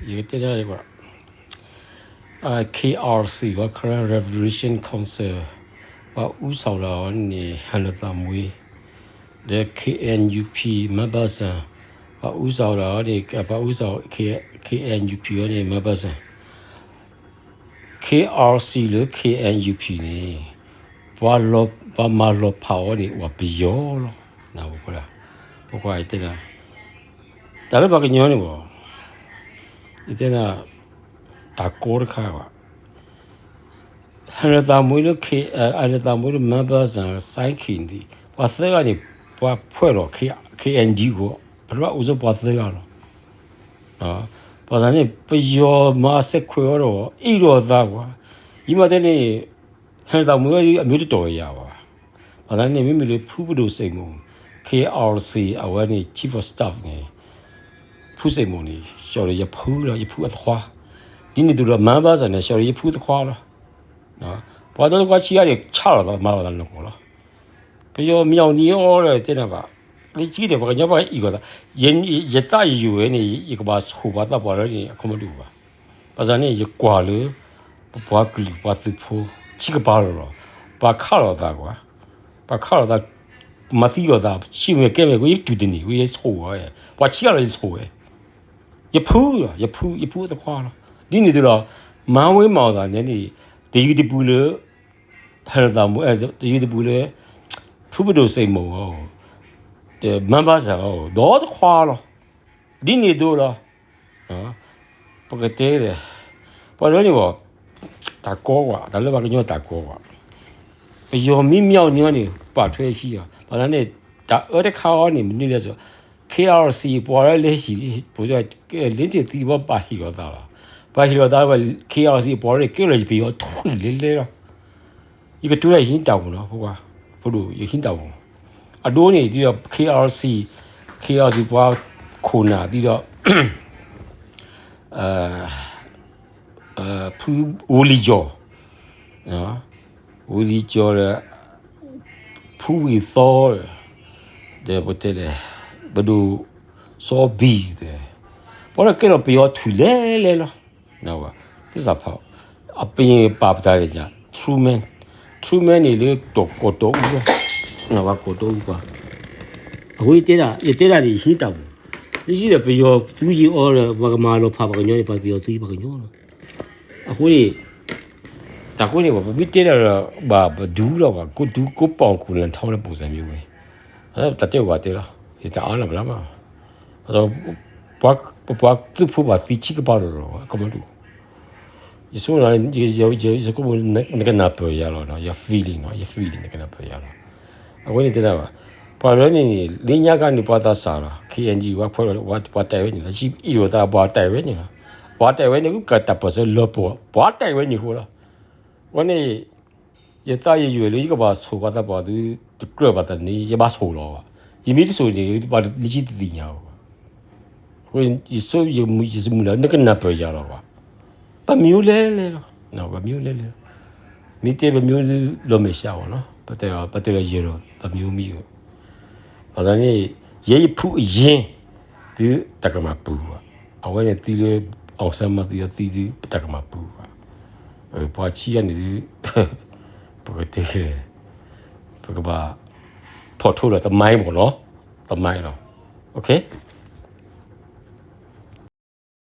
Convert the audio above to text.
ယကတဲဒၣ်လၢ KRC ကီး Karen Revolution Council ပှၤအူစီၤဒၣ်အီၤန့ၣ် ဟဲလၢသးမွ့ ဒီး KNUP မၤဘၣ်စၣ် ပှၤအူစီၤဒၣ်အီၤန့ၣ် ပှၤအူစီၤ KNUP အီၤန့ၣ် မၤဘၣ်စၣ် KRC လၢ KNUP န့ၣ် ပှၤမၤလီၤဖးအီၤန့ၣ် ပှၤပယီၤလီၤ. ပကွၢ်တဲဒၣ် တၢ်လၢပှၤကညီန့ၣ်ဘၣ် ယတဲဒၣ် တၢ်ကီတခါဘၣ် ဟဲလၢသးမွ့လၢ ဟဲလၢသးမွ့လၢ မၤဘၣ်စၣ် စဲခ့ၣ်န့ၣ် ပှၤသၢဂၤန့ၣ် ပှၤဖှဲးဒီး KNDO ပထမအိၣ်ဆိပှၤသၢဂၤလီၤ. ပှၤသးန့ၣ် ပယီၤမၤစဲးခွဲးအီၤဒီး အ့ၣ်လိာ်သးကွၢ် ယမ့ၢ်တဲန့ၣ် ဟဲလၢသးမွ့အမ့ၢ်တတီၤယၤဘၣ်. ပှၤသးန့ၣ် မ့မ့ၢ်လၢဖုပဒိၣ်စ့ၣ်မိၣ် KRC အဝဲန့ၣ် Chief of Staff န့ၣ် ဖုစ့ၣ်မိၣ်န့ၣ် ကၠီဒီးယဖုလီၤ ယဖုအသခွါ ဒ်န့ၣ်သိးဒီး မၤဘၣ်စၣ်န့ၣ် ကၠီဒီးယဖုသခွါလီၤ. ပှၤတခွါဆံးအါန့ၣ် ဆးလီၤသး မၤလီၤသးနီၢ်ကီၢ်လီၤ. ပယီၤမ့ၢ်အီၤနံၤအီၤဒီးတဲနၤဘၣ် လၢကံဒီး ပှၤကညီပှၤအံၤဂီၢ်သး ယသးယယိာ်ဝဲန့ၣ် ယကဘၣ်ဆိၣ်ပှၤသးပှၢ်လၢန့ၣ် အခိၣ်မဒူၣ်ဘၣ်. ဘၣ်ဆၣ်န့ၣ် ယကွၢ်လၢ ပပှၤကလုာ်ပှၤသုးဖိ ဆံးကပၤလီၤလီၤ ပှၤခးလိာ်သးကွၢ် ပှၤခးလိာ်သး မၤသံလိာ်သး ဆံးမဲာ်ကဲမဲာ် ဝဲယတူၢ်တန့ၢ် ဝဲယဆိၣ်ဝဲ ပှၤဆံးအါလီၤယဆိၣ်ဝဲ ယဖု ယဖု ယဖုအသခွါလီၤ. ဒ်န့ၣ်သိးဒီး မၤဝဲမၤအီၤသးန့ၣ်န့ၣ် တယုၢ်တပူၤလၢ ဟဲလၢသးမွ့ တယုၢ်တပူၤလၢ ဖုပဒိၣ်စ့ၣ်မိၣ်အီၤ မၤဘၣ်စၣ်အီၤ ဒီးသခွါလီၤ. ဒ်န့ၣ်သိးလီၤ. ပကတဲလဲၣ် ပှၤလၢန့ၣ်ဘၣ် တၢ်ကီကွၢ် တၢ်လၢပှၤကညီတၢ်ကီကွၢ် ပယီၤမ့ၢ်မ့ၢ်အီၤနံၤအီၤန့ၣ် ပာ်ထွဲဟံးအီၤ ဘၣ်သးန့ၣ် တၢ်အၢတခါအီၤန့ၣ် မနုၤလဲၣ် KRC ပှၤလၢလဲၤဟံး လၢတသံဘၣ်ပာ်ဟ့ၣ်လီၤသးလီၤ. ပာ်ဟ့ၣ်လီၤသး KRC ပှၤလၢကဲလီၤယပယီၤထွံၣ်လဲၤလဲၤလီၤ. ယကတိၤတၢ်ယဟံးတၢ်ပူၤနီၤ ဖိခွါ ဖိဒိၣ် ယဟံးတၢ်ပူၤ အဒိန့ၣ် ဒ်ဒီး KRC KRC ပှၤခိၣ်နၢ်ဒ်ဒီး ဖုဝူလံကၠီၣ် ဝူလံကၠီၣ်ဒီး ဖုဝံၤသီ ဒီးပတဲလဲၣ် ပဒိၣ်စီဘံၣ်သဲး ပှၤလၢကဲလီၤပယီၤထွံၣ်လဲၤလဲၤလီၤ. သစ္စာဖောက် အပယံၤပာ်ပတၢ်န့ၣ် Truman Truman န့ၣ်လၢတီၢ်ကီၢ်တီအူလီၤ. ပှၤကီၢ်တီအူပှၤ အဃိယတဲဒၣ် ယတဲဒၣ်န့ၣ် ယဟံးတၢ်ပူၤ လၢယဒီးပယီၤသူယံၤအီၤဒီး ပှၤကမၤလီၤဖးပှၤကညီန့ၣ် ပှၤပယီၤသူယံၤပှၤကညီလီၤ. အဃိန့ၣ် တၢ်ကွၢ်န့ၣ် ပမ့ၢ်တဲဒၣ်ဒီး ဘၣ်ပဒူလီၤဘၣ် ကိးဒူကိးပီၢ်ကိးလၢထီလၢပူၤစၢ်မံၤဝဲ တၢ်တဲဘၣ်တဲလီၤ ယတအါလၢ်ဘၣ်လၢ်ဘၣ် ပှၤသုးဖိဘၣ်သံဆံးကပၤလီၤလီၤ အကမၤဒူၣ် ယဆိကမိၣ် ယဆိကမိၣ် နကနၢ်ပၢၢ်ယၤလီၤ ယ feeling နီၤ ယ feeling နကနၢ်ပၢၢ်ယၤလီၤ. အဃိန့ၣ်တဲဒၣ်ဘၣ် ပှၤလၢန့ၣ်န့ၣ် လၢညါခါန့ၣ် ပှၤသးစၢ်လီၤ KNG ပှၤဖှဲးလီၤ ပှၤတဲဝဲန့ၣ်လီၤ အံၤလိာ်သးပှၤတဲဝဲန့ၣ်လီၤ ပှၤတဲဝဲန့ၣ် ကတၢ်ပၢၢ်ဆၢလၢပှၤ ပှၤတဲဝဲန့ၣ်အဃိလီၤ. အဃိန့ၣ် ယသးယယွဲၢ်လၢယကဘၣ်ဆိၣ်ပှၤသးပှၢ်သု တကြၢးဘၣ်တနံၤ ယဘၣ်ဆိၣ်လီၤဘၣ်. ယမ့ၢ်တဆိၣ်န့ၣ် ပှၤလၢခံတသ့ၣ်ညါဘၣ်. အဃိ ယဆိ ယမုၢ် ယမုၢ်လၢ် နကနၢ်ပၢၢ်ယၤလီၤဘၣ်. ပမ့ၢ်လဲၤလဲၤလီၤ ပမ့ၢ်လဲၤလဲၤလီၤ. မ့ၢ်တဲပမ့ၢ်သုလီၤမဲာ်ဆှးဘၣ်နီၤ ပတဲလီၤ ပတဲလီၤယဲၢ်ဒီး ပမ့ၢ်မံၤ ဘၣ်ဆၣ်န့ၣ် ယဲယဖုအယ့ၢ် သုတၢ်ကမၣ်ပူၤဘၣ်. အဝဲန့ၣ်သံလၢ အောင်ဆန်း မၤသံအီၤသံသု ပတၢ်ကမၣ်ပူၤဘၣ်. ပှၤဆံးယၤန့ၣ်သု ပကတဲ ပကဘၣ် ဖီၣ်ထိလီၤတမံၤမ့ၢ်နီၤ တမံၤလီၤ. OK